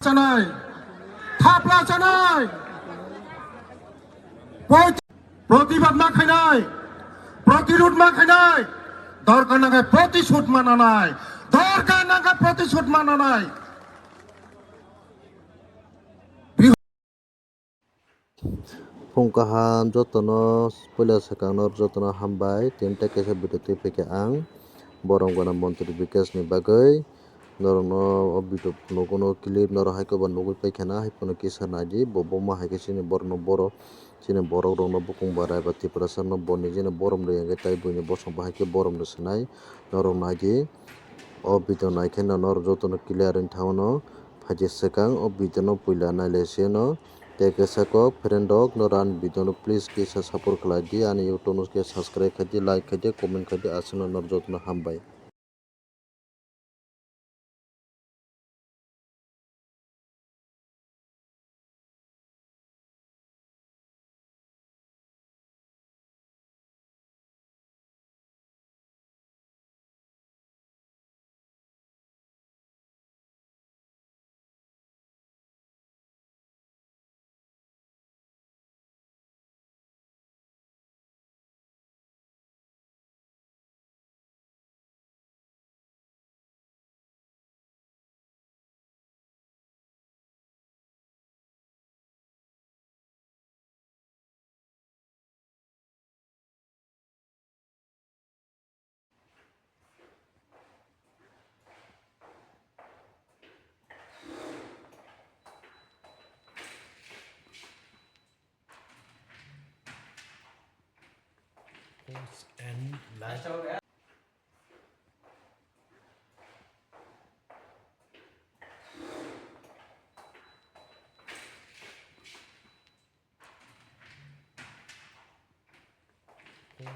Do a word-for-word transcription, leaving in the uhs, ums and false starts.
Chanai, thapla chanai, poi-, protibad ma khainai, protirud ma khainai, dorkar nangkhe protisud ma nanai, dorkar nangkhe protisud ma nanai. Phung kaham jotono, puila swkang norok jotono hambai, tini tei kaisa video twi phaikha ang borom gana montri Bikash ni bagwi. Norokno o video nugo no clip norok hai kobo nugwi paikha na, hai phano kisa naidi, bo buma hai khe chini borok no boro, chini borok rok no bukung barai ba Tiprasa no bo nijini borom rwya hwnkhe tai buini bosong bo hai khe borom rw swnai norok naidi. O video nai khe no norok jotono clear wng thango no. Phaidi swkang o video no puila nailai se no. Tei kisa kok friend rok no ani video no please kisa support khlai di, ani YouTube no khe subscribe khai di, like khai di, comment khai di, aswk no norok jotono hambai. Post and like. Post